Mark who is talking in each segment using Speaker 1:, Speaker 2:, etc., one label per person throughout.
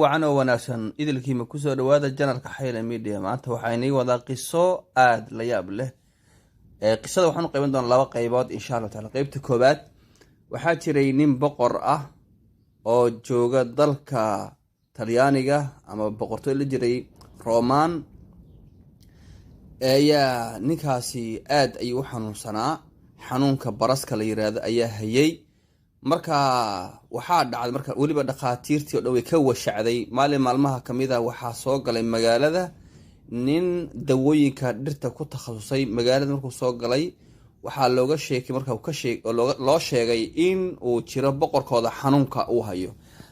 Speaker 1: Wacan oo wanaagsan idilkiima kusoo dhawaada channelka Xayle Media. Maanta waxaa inii wadaa qiso aada la yaab leh. Qisada waxaan u qayban doonaa laba qaybood, insha Allahu taala. Qeybta koobaad, waxaa jiray nin boqor ah oo jooga dalka Talyaaniga ama boqortooy la jiray Roman. Ayaa ninkaasi aada ayuu u xanuunsanaa, xanuunka baraska la yiraahdo ayaa hayay. Marka waxaa dhacday, marka weliba dhakhaatiirtii o dhan way ka washacday. Maalin maalmaha kamid a waxaa soo galay magaalada nin dawooyinka dhirta ku takhasusay. Magaalada markuu soo galay, waxaa looga sheekay, marka loo sheegay in uu jiro boqorkooda xanuunka uu hayo.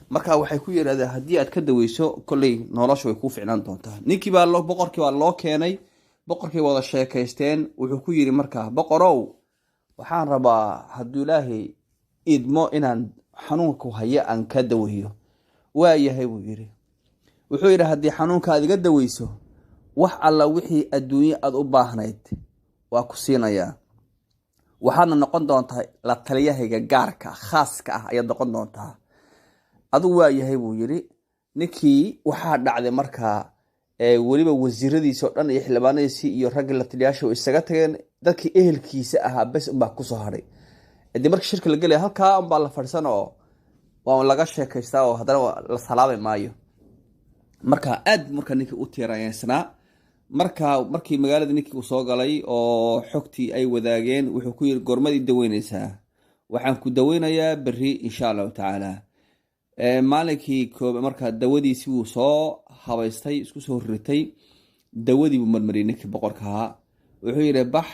Speaker 1: Marka waxay ku yidhahdeen, haddii aad ka daweyso, kolley nolosha way kuu ficnaan doontaa. Ninkii baa loo boqorkii baa loo keenay. Boqorkii wada sheekaysteen. Wuxuu ku yidhi markaa, "Boqorow, waxaan rabaa hadduu Ilaahay idmo inaan xanuunku hayo aan ka daweeyo." "Waayahay," buu yidhi. Wuxuu yidhi, "Haddii xanuunka aad iga daweyso, wax alla wixii adduunye aada u baahnayd waa ku siinayaa, waxaadna noqon doontaa la taliyahayga gaarka khaaska ah ayaad noqon doontaa adigu." "Waayahay," buu yidhi ninkii. Waxaa dhacday markaa, weliba wasiiradiisa o dhan iyo xildhibaanadiisii iyo raggii la taliyaasha way isaga tageen. Dadkii ehelkiisa ahaa bes unbaa kusoo hadhay. Dee marka shirka la gelaya, halkaa unbaa la fadhiisan oo waa laga sheekaystaa oo haddana la salaami maayo. Marka aad marka ninkii u tiirayeysnaa. Marka markii magaalada ninkii uu soo galay oo xogtii ay wadaageen, wuxuu ku yiri, "Goormadii daweyneysaa?" "Waxaan ku daweynayaa berri, insha Allahu tacaala." Maalinkii koob marka dawadiisi wuu soo habaystay, isku soo ritay, dawadii buu marmariyey ninkii boqorka ahaa. Wuxuu yidhi, "Bax,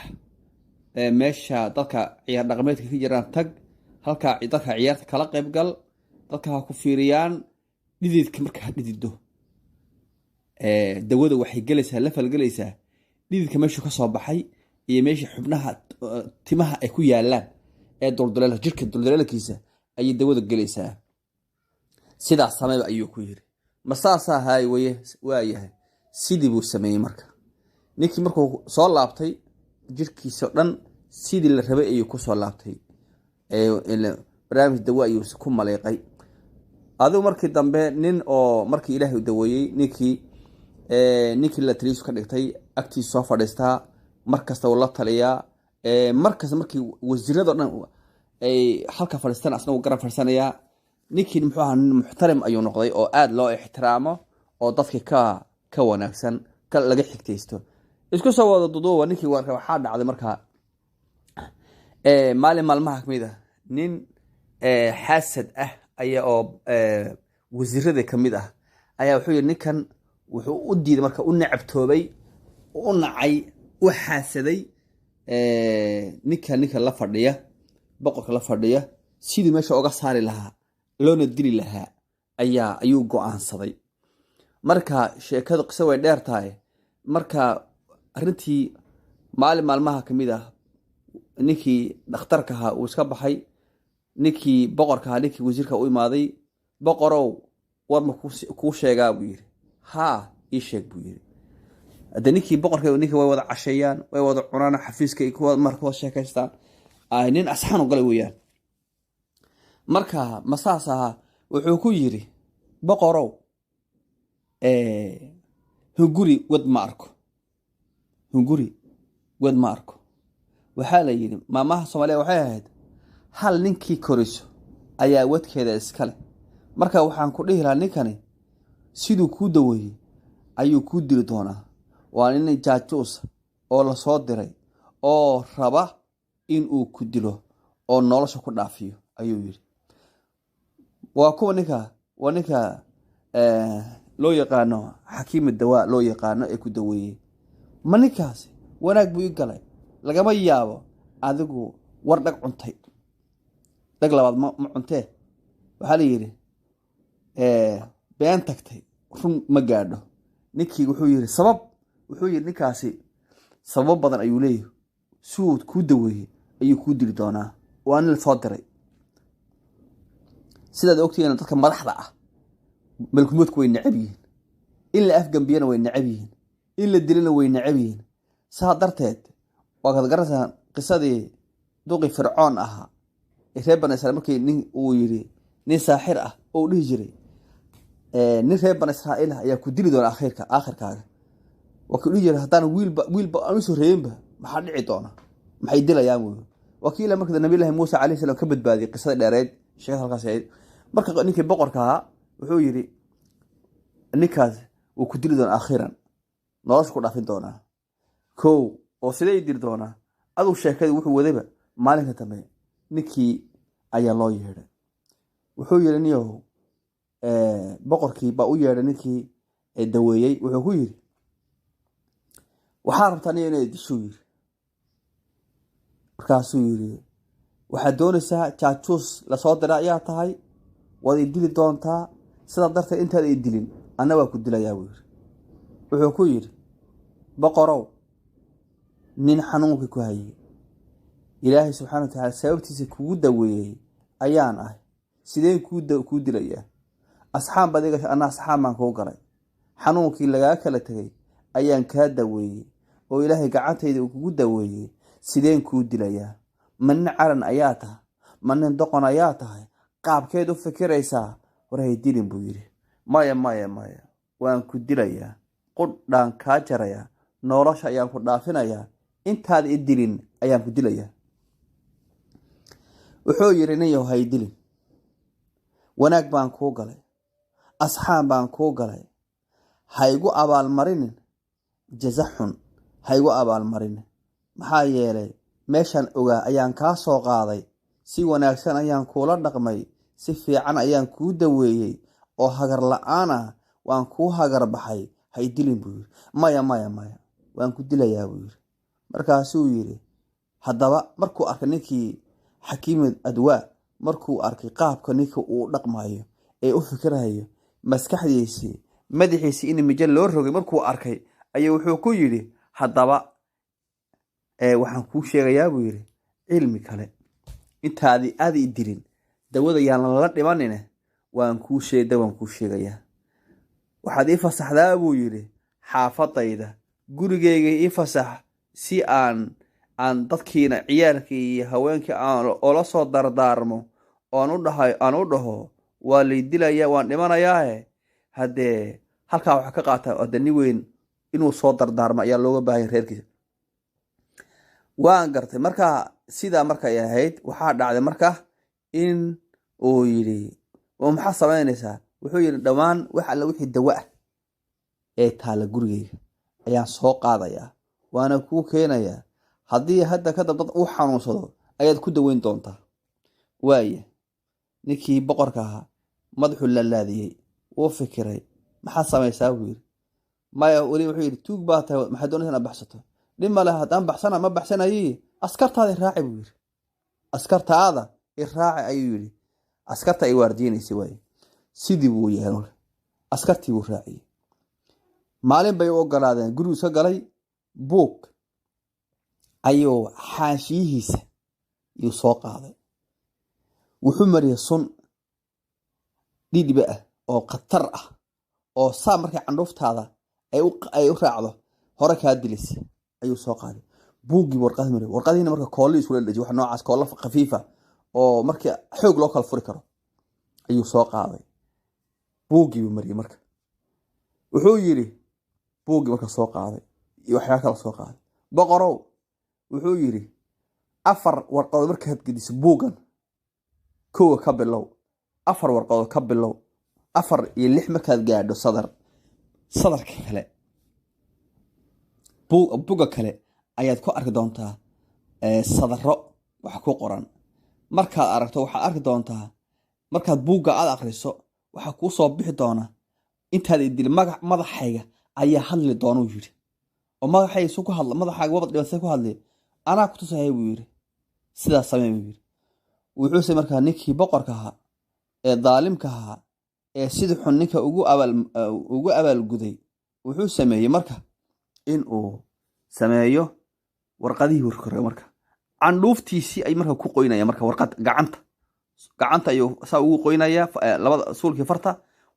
Speaker 1: meesha dadka ciyaar dhaqameedka ka jiraan tag, halkaa dadka ciyaarta kala qayb gal, dadka ha ku fiiriyaan. Dhididka markaa dhidido, dawada waxay gelaysaa, la falgelaysaa dhididka meeshuu ka soo baxay iyo meesha xubnaha timaha ay ku yaalaan ee dulduleel jirka dulduleelkiisa ayay dawada gelaysaa. Sidaas sameyba," ayuu ku yiri. "Ma saasaa haay weye?" "Waayahay." Sidii buu sameeyey. Marka ninkii markuu soo laabtay, jirkiisa o dhan sidii la rabay ayuu kusoo laabtay. Barnaamij dawo ayuu ku maleeqay. Adigu markii dambe nin oo markii Ilaahay u daweeyey ninkii la taliyiisu ka dhigtay, agtiisa soo fadhiistaa, mar kasta uu la taliyaa. Markasta markii wasiirado dhan ay halka fadhiistaan, asna uu garab fadhiisanayaa. Ninkii muxuu ahaa, nin muxtarim ayuu noqday oo aada loo ixtiraamo oo dadki ka wanaagsan, ka laga xigtaysto. Isku soo wada duduuba, ninkii waxaa dhacday markaa, maalin maalmaha kamid ah, nin xaasad ah ayaa oo wasiirada kamid ah ayaa wuxuu yihi, ninkan wuxuu u diiday, marka u nacabtoobay, u nacay, u xaasaday ninka la fadhiya, boqorka la fadhiya. Sidii meesha oga saari lahaa loona dili lahaa ayuu go-aansaday. Marka sheekadu qiso way dheer tahay. Marka arrintii, maalin maalmaha kamid ah, ninkii dhakhtarka ahaa uu iska baxay. Ninkii boqorka ahaa, ninkii wasiirka u imaaday. "Boqorow, war ma kuu sheegaa?" buu yiri. "Haa, ii sheeg," buu yiri. Hadde ninkii boqorka, ninkii way wada casheeyaan, way wada cunaan, xafiiska marka wada sheekaystaan. Nin asxaan u galay weeyaan. Marka masaas ahaa, wuxuu ku yiri, "Boqorow, hunguri wad ma arko, hunguri wad ma arko." Waxaa la yidhi, maamaha Soomaaliya waxay ahayd, hal ninkii koriso ayaa wadkeeda iskale. Marka waxaan ku dhihi lahaa, ninkani siduu kuu daweeyey ayuu kuu dili doonaa. Waa nin jaajuusa oo lasoo diray oo raba in uu ku dilo oo nolosha ku dhaafiyo, ayuu yidhi. Waa kuwa ninka, waa ninka loo yaqaano xakiimu dawaa loo yaqaano ee ku daweeyey. "Ma ninkaasi wanaag buu ii galay? Lagama yaabo. Adigu war dhag cuntay, dhag labaad ma cuntee." Waxaa la yidhi, been tagtay run ma gaadho. Ninkii wuxuu yidhi, sabab, wuxuu yidhi, ninkaasi sababo badan ayuu leeyahy. Siuu kuu daweeyey ayuu kuu dili doonaa. Waa nin lasoo diray. Sidaad ogtihiin, dadka madaxda ah malkumoodku way necab yihiin, in la afgambiyana way necab yihiin, in la dilana way necab yihiin. Saa darteed waa kaad garanaysaa qisadii duqi Fircoon ahaa ee reer Bani Israiil, markii nin uu yidhi, nin saaxir ah oo u dhihi jiray Nin reer Ban Israa'iil ah ayaa ku dili doona akhirka aakhirkaaga. Waa kii dhihi jiray, haddaan wiilba wiilba aan usoo reebinba, maxaa dhici doona? Maxay dilayaan buy? Waa kii ila marka Nabiyullahi Muuse calayhi salaam ka badbaadiyey. Qisada dheereed, sheekada halkaas ahayd. Marka ninkii boqorka ahaa wuxuu yidhi, ninkaas wuu ku dili doonaa, akhiran nolosha ku dhaafin doonaa. Kow oo sidee dili doonaa? Aduu sheekadii wuxuu wadayba, maalinka dambe ninkii ayaa loo yeedhay. Wuxuu yidhi, niyow, boqorkii baa u yeedhay ninkii daweeyey. Wuxuu ku yidhi, waxaa rabtaa niyo inay dishuu yidhi. Markaasuu yidhi, waxaad doonaysaa jaajuus lasoo diray ayaa tahay, waad i dili doontaa, sidaa darteed intaad i dilin anna waa ku dilayaa, buu yidhi. Wuxuu ku yidhi, boqorow, nin xanuunkii ku hayay Ilaahay subxana wa tacaala sababtiisa kugu daweeyey ayaan ahay. Sideen kuu dilayaa? Asxaab baad iga, anna asxaab baan kuu galay. Xanuunkii lagaa kala tegay ayaan kaa daweeyey oo Ilaahay gacantayda uu kugu daweeyey. Sideen kuu dilayaa? Ma nin calan ayaa tahay? Ma nin doqon ayaa tahay? Qaabkeed u fikiraysaa? War hay dilin, buu yidhi. Maya, maya, maya, waan ku dilayaa, qudhaan kaa jarayaa, nolosha ayaan ku dhaafinayaa, intaad i dilin ayaan ku dilayaa. Wuxuu yidhi, nin yahow, hay dilin, wanaag baan kuu galay, asxaab baan kuu galay, ha igu abaalmarinin jaza xun, ha igu abaalmarinin. Maxaa yeelay meeshaan ogaa ayaan kaa soo qaaday, si wanaagsan ayaan kuula dhaqmay, si fiican ayaan kuu daweeyey oo hagar la-aan ah waan kuu hagar baxay. Ha i dilin, buu yidhi. Maya, maya, maya, waan ku dilayaa, buu yidhi. Markaasuu yidhi, haddaba markuu arkay ninkii xakiimid adwaa, markuu arkay qaabka ninka uu dhaqmayo ee u fikirayo, maskaxdiisii, madaxiisii in mijo loo rogay markuu arkay, ayuu wuxuu ku yidhi, haddaba waxaan kuu sheegayaa, buu yidhi, cilmi kale. Intaadi aada i dilin, dawada yaan lala dhimanine, waan kuu sheeg dawaan kuu sheegayaa. Waxaad ii fasaxdaa, buu yidhi, xaafadayda, gurigayga ii fasax si aan dadkiina, ciyaalkii iyo haweenkii, aan ola soo dardaarmo oon u dhahay, aan u dhaho, waa lay dilaya, waan dhimanayaahe. Haddee halkaa waxa ka qaata, hadde nin weyn inuu soo dardaarmo ayaa looga baahanya reerkiisa. Waan gartay. Marka sidaa markay ahayd, waxaa dhacday marka in uu yidhi, oo maxaa samaynaysaa? Wuxuu yidhi, dhammaan wax alla wixii dawo ah ee taala gurigeyga ayaan soo qaadayaa, waana kuu keenayaa. Haddii hadda kadab dad uu xanuunsado, ayaad ku daweyn doontaa. Waaya, ninkii boqorka ahaa madaxuu laalaadiyey, wuu fikiray. Maxaad samaysaa, buu yidhi. Maya, weli wuxuu yidhi, tuug baa tahay, maxaad doonaysa inaad baxsato? Dhib male, haddaan baxsana ma baxsanayi, askartaada i raaci, buu yidhi. Askartaada i raaci, ayuu yidhi. Askarta ay waardiyenaysay waaye. Sidii buu yeelay, askartii buu raaciyey. Maalin bay u ogolaadeen. Gurigu iska galay, buug ayuu xaashiyihiisa yuu soo qaaday. Wuxuu mariyay sun dhidhiba ah oo khatar ah, oo saa markay candhuuftaada ay u raacdo hore kaa dilaysa ayuu soo qaaday. Buuggii warqad mariyay, warqadihiina marka koolli iskula dhejiyay, wax noocaas, koollo khafiifa oo markii xoog loo kala furi karo ayuu soo qaaday. Buuggii buu mariyey. Marka wuxuu yidhi, buuggii marka soo qaaday iyo waxyaaba kala soo qaaday, boqorow, wuxuu yidhi, 4 warqadood markaad gediso buuggan, kowa ka bilow, 4 warqadood ka bilow, 4 iyo 6 markaad gaadho, sadar sadarka kale, buugga kale ayaad ku arki doontaa sadaro wax ku qoran. Markaad aragto, waxaad arki doontaa, markaad buugga aad akhriso, waxaa kuu soo bixi doona intaad idil magac madaxayga ayaa hadli doonuu yidhi. Oo madaxayga su ku hadla? Madaxaaga wabad dhiban, ku hadli? Anaa ku tusaya, buu yidhi. Sidaas samee, buu yidhi. Wuxuuse markaa ninkii boqorka ahaa ee daalimka ahaa ee sidii xun ninka ugu abaalguday, wuxuu sameeyey marka in uu sameeyo warqadihii horkore. Marka candhuuftiisii ay marka ku qoynaya, marka warqad gacanta ayuu saa ugu qoynayaa, labada suulkii farta.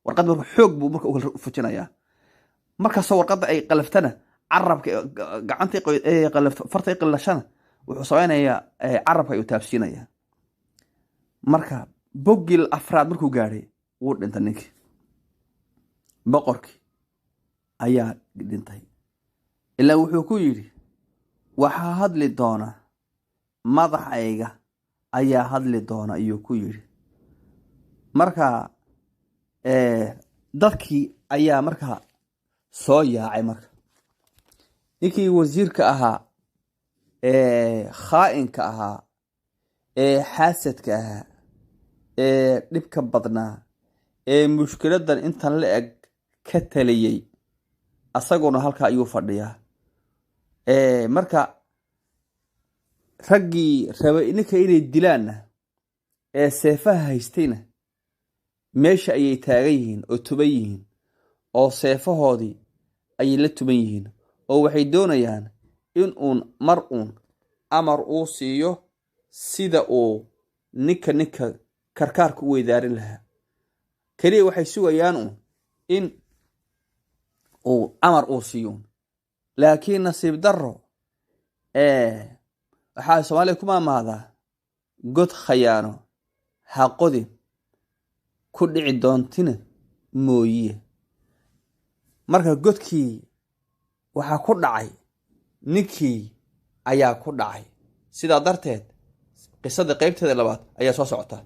Speaker 1: Warqad marka xoog buu marka u fujinayaa. Markastoo warqadda ay qalaftana, carabka gacanta qalafto, farta ay qalashana, wuxuu samaynayaa carabka ayuu taabsiinayaa. Marka boggii afraad markuu gaadhay, wuu dhintay ninkii. Boqorkii ayaa dhintay. Ilaa wuxuu ku yidhi, "Waxaa hadli doona madaxayga ayaa hadli doona," ayuu ku yidhi. Marka dadkii ayaa markaa soo yaacay. Marka ninkii wasiirka ahaa ee khaa'inka ahaa, ee xaasadka ahaa, ee dhibka badnaa, ee mushkiladan intan la eg ka taliyey, asaguna halkaa ayuu fadhiyaa. Marka raggii rabay ninka inay dilaanna ee seefaha haystayna meesha ayay taagan yihiin oo tuban yihiin, oo seefahoodii ayay la tuban yihiin, oo waxay doonayaan in uun mar uun amar uu siiyo sida uu ninka karkaarka u weydaarin lahaa. Keliya waxay sugayaan uun in uu amar uu siiyo. Laakiin nasiib darro, waxaa Soomaaliya ku maamaadaa, "God khayaano ha qodin, ku dhici doontina mooyiye." Marka godkii waxaa ku dhacay ninkii ayaa ku dhacay. Sidaa darteed qisada qeybteeda labaad ayaa soo socota.